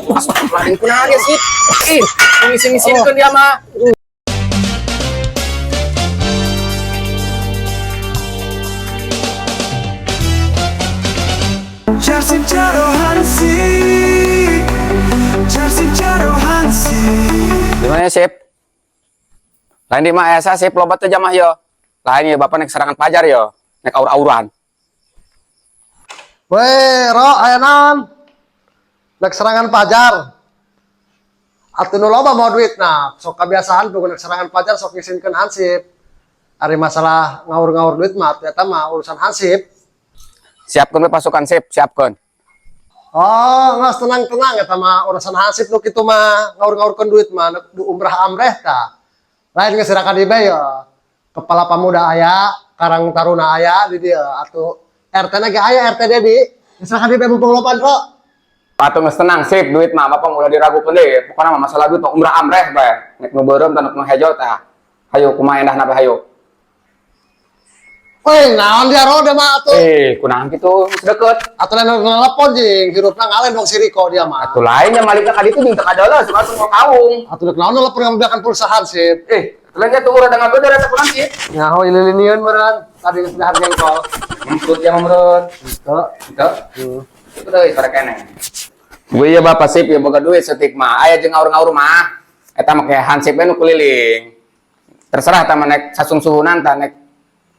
Lain kunaon ya sih? Ih, ngisi-ngisinkeun dia mah. Jarsip Jaro Hansip, Jarsip Jaro Hansip. Di mana ya, Sip? Lain di mah aya Sip, loba teh jamah yo. Lain ya bapak nek serangan pajar yo, nek aur-auran. Weh, ro aya naon? Nek serangan pajar. Atuh nu loba mau duit nah, sok kebiasaan tuh nek serangan pajar sok ngisinkeun hansip. Ari masalah ngaur-ngaur duit mah atuh eta mah urusan hansip. Siapkeun we pasukan Sip, siapkeun. Oh, ngas tenang-tenang eta mah urusan hansip nu kitu mah ngaur-ngaurkeun duit mah nek du umrah amreh tah. Lain geus ka dieu ya. Kepala pemuda aya, Karang Taruna aya di dieu atuh RT na ge aya RT Dedi. Geus ka dieu mumpung loba ro. Atuh geus tenang Sip, duit mah bapak ulah diragukeun deui. Pokona mah masalah duit mah umrah amreh bae. Nek nu beureum tah nu hejo tah. Hayu kumaha endahna bae hayu. Weh, naon dia ro dia mah atuh. Eh, kunaon kitu geus deket. Atuh lain nelpon jeung hirupna ngalen dong si Riko dia mah. Atuh lainnya malikna ka ditu jeung teu kadola langsung ke kaung. Atuh dek naon nelpon ngambilkan pulsa hansip. Eh, lainnya tuh urang ngageudeur eta kunaon sih? Nyaho ililiniun meureun tadi geus dahar jengkol. Ngemput ya mah meureun. Gitu. Gitu. Itu deui sore keneh. Gue ya bapak Sip ya boga duit setik mah. Aya jeung ngaur-ngaur mah. Eta mah kayak hansip we nu keliling. Terserah tah mah nek sasungsuhunan tah nek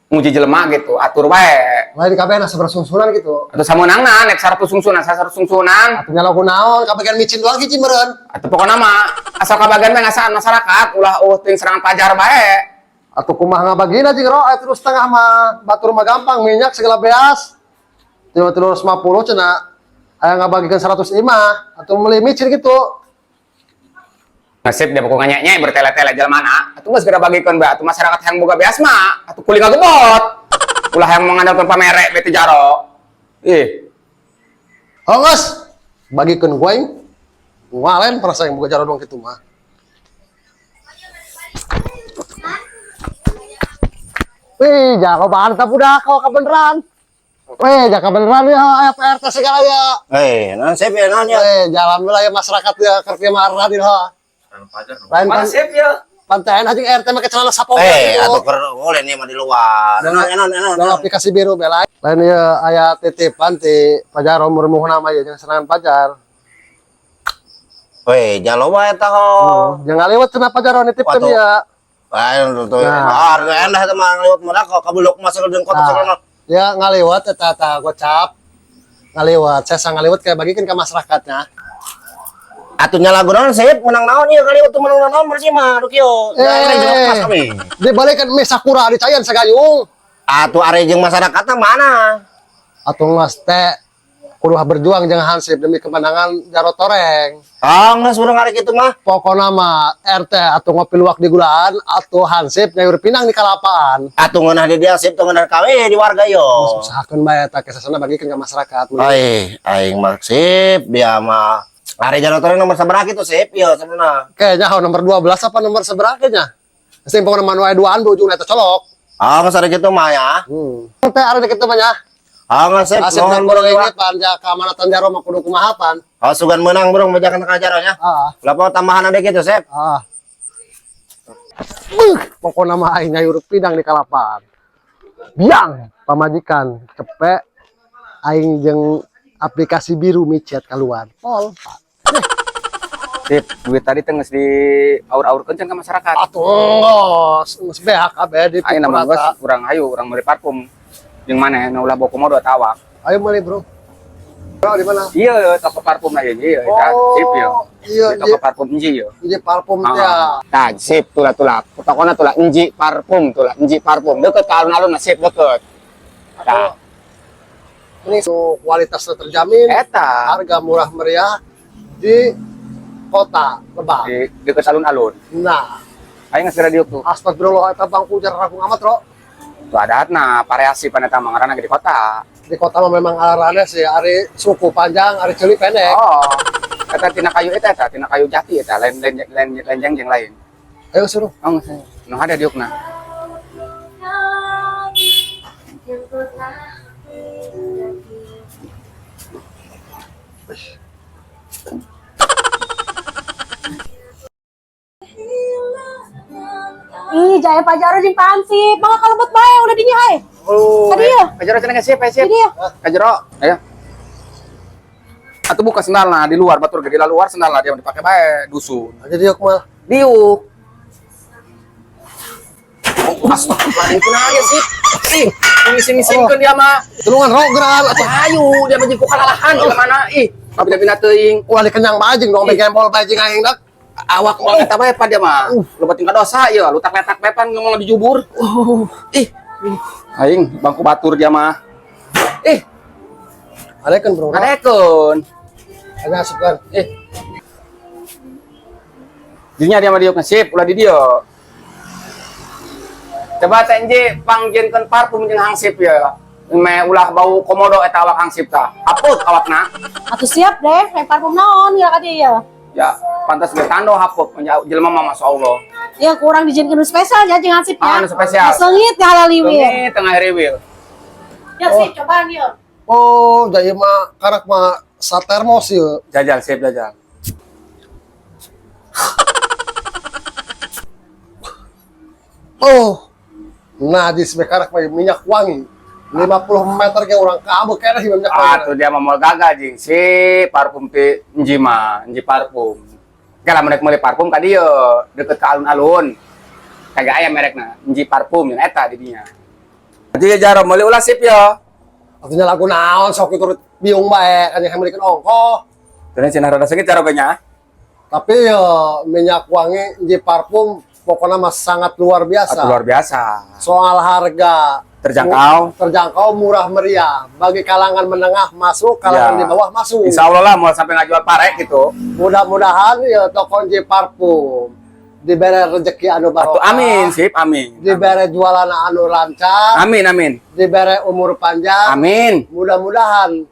nguji jelema gitu, atur wae. Lain kabeh na sabaraha sungsunan gitu. Atau sameunangna nek 100 sungsunan, 100 sungsunan. Atuh nyala kunaon kabagian micin doang hiji meureun. Atau pokoknya mah asal kabagian mah ngasaan masyarakat ulah eueuh teuing serangan pajar bae. Atuh kumaha ngabagina jeung ro aya terus setengah mah batur mah gampang minyak segala beas. 350 cenah aya ngabagikeun 100 imah atuh meuli micin gitu. Nasib dia pokoknya nyanyi bertele-tele jelema na. Atuh geus segera bagikeun bae atuh masyarakat yang boga beas mah atuh kuli ngagebot. Ulah yang mengandalkan pamere beti jaro. Ih, Oh geus bagikeun gue ngalen perasa yang boga jaro doang kitu mah. Wih, jago banget budak kau kebeneran. Wih, jago beneran ya, aya PRT segala ya. Eh, naon Sip ya naon ya? Wih, jalan lah ya masyarakat ya kerja marah di lah. Lain mana pan sip ya? pantean aja RT make celana sapoe Eh, gitu. atuh keur boleh nih mah di luar. Naon naon naon. Dalam aplikasi biru bela. Lain ya aya titipan ti pajar umur nama ya jangan serangan pajar. Weh, jalo wae eta ho. Jangan lewat cenah pajar nitipkeun Waduh. ya. Lain tuh. Nah. Ah, endah eta mah ngaliwat mah kok kabulok masuk jeung kota Nah. sono. Ya ngaliwat eta ta gocap. Ngaliwat, saya sang ngaliwat kayak bagikan ke masyarakatnya. Atuh nyala naon Sip, menang naon ieu kaliwat tuh menang naon bersih mah duh kieu. Eh. Kami. Dibalikan mie sakura di cayan sagayung. Atuh are jeung masyarakatna mana? Atuh ngas teh kudu berjuang jangan hansip demi kemenangan Jarot Toreng. Ah, geus urang ari kitu mah. Pokoknya mah RT atau ngopi luwak di gulaan atau hansip nyayur pinang di kalapaan. Atuh ngeunah di dia Sip, tuh ngeunah kawe di warga yo. Usahakeun bae eta kesasana bagikeun ke masyarakat. Ai, aing mah Sip, dia mah are Jarot Toreng nomor sabaraha kitu Sip ieu sebenarnya. Kayaknya hau nomor 12 apa nomor seberapa nya? Sing pokoknya manu aya duaan di ujungna eta colok. Ah, geus ari kitu mah ya. Teh ada kitu mah nya. Ah, geus Sip, Asip nuhun dan burung ini ieu. pan ja keamanatan jaro mah kudu kumaha pan. Oh, sugan menang burung bajakan ka jaronya. Ah, Lah tambahan ada gitu, Sep. ah. Beuh, pokoknya mah aing nyayur pinang di kalapaan. Biang pamajikan cepet aing jeung aplikasi biru micet keluar. Pol. Sip, duit tadi teh geus di aur-aurkeun can ka masyarakat. Atuh geus geus beak kabeh di Ayeuna mah geus rata. urang hayu urang meuli parfum. Jeung maneh nu ulah boko modo tawak. Ayo meuli, Bro. Bro, di mana? Iya, toko parfum lah ya, iya, eta sip ya. Iya, Di toko parfum enji ya. Iya parfum teh. Ah, nah, sip tulah tulah. Tokona tulah enji parfum tulah, enji parfum. Deket ke alun-alun nah, sip deket. Nah, Ini so, kualitasnya terjamin, eta harga murah meriah di kota Lebak. di deket alun-alun. Nah, Ayo geus radio tuh. astagfirullah eta bangku jarang amat, Bro. Tuh adatna variasi pan eta mah ngaranna ge di kota. Di kota mah memang arane sih, ari suku panjang, ari ceuli pendek. Oh. Eta tina kayu eta eta tina kayu jati eta lain lain lain lain jeng jeng lain. Ayo suruh. Oh, geus. Nu ada diukna. Ih, jaya Pak Jaro jeung Pak Hansip. Mangga kalebet bae udah dinya hai. Oh. Tadi ya? Ka jero cenah sip, sip. Di dieu. Ka jero. Ayo. Atuh buka sendalna di luar batur ge di luar sendalna dia dipake bae dusun. Aja diuk mah. Diuk. Oh, astagfirullah, kunaon ya sih? Ih, ngisin-ngisinkeun dia mah. Tulungan rogeran Atuh atuh. hayu, dia mah jeung ku kalalahan di mana ih. Mabina-bina teuing. Ulah dikenyang bae jeung dong gembol bae jeung aing dak. Awak moal eta bae pa dia mah. Loba tingkah dosa ieu, lutak-letak bae pan ngomong dijubur. Ih. Aing bangku batur dia mah. Ih, Adekeun bro. ngadekeun. Ada asupkan. Eh. Dinya dia mah diuk sip, ulah di dieu. Coba teh Enji pangjieunkeun parfum jeung hangsip ya. Me ulah bau komodo eta awak hangsip tah. Hapuk awakna. Atuh siap deh, rek parfum naon ya ka dieu ya. Ya, pantas ge tando hapuk jelema mah masyaallah. Ya kurang dijieunkeun nu spesial ya jeung Hansip Ah, ya. nu spesial. Seungit ngahaliwir. Ini tengah riwil. Ya sip, cobaan yuk. Oh, jadi mah karak mah satermos ieu. Jajal sip jajal. Oh. Najis be karak mah minyak wangi. 50 meter ke orang kabeh keneh ieu minyak wangi. Ah, tuh dia mah moal gagal jeung si parfum ti Enji mah, Enji parfum. Oke lah menek meuli parfum ka dieu, deket ke alun-alun. Kagak aya merekna, Enji parfum yang eta di dinya. Jadi ya jaro meuli ulah sip ya. Atuh lagu naon sok itu biung bae kan yang meulikeun ongkoh. Terus cenah rada seungit jaro nya. Tapi yo minyak wangi di parfum pokoknya mah sangat luar biasa. Atuh luar biasa. Soal harga Terjangkau. Terjangkau, murah meriah. Bagi kalangan menengah masuk, kalangan Ya. di bawah masuk. Insya Allah lah mau sampai ngajual pare gitu. Mudah-mudahan ya toko J parfum diberi rezeki anu Atuh barokah. amin sip, amin. Diberi jualan anu lancar, Amin amin. diberi umur panjang. Amin. Mudah-mudahan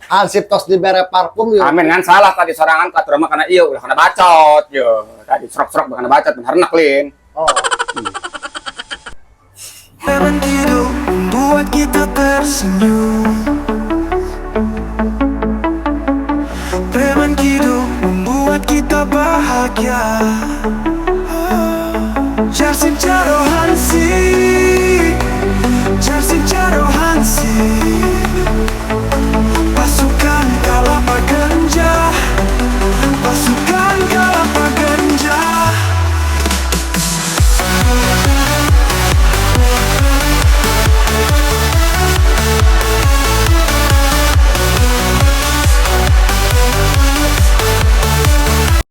Hansip tos diberi parfum yuk. Amin kan salah tadi sorangan katur mah karena iya ulah kana bacot yo. Tadi serok-serok kana bacot bener lin. Oh. Preman Kidul membuat kita tersenyum. Preman Kidul membuat kita bahagia. Jarsim Jaro Hansip.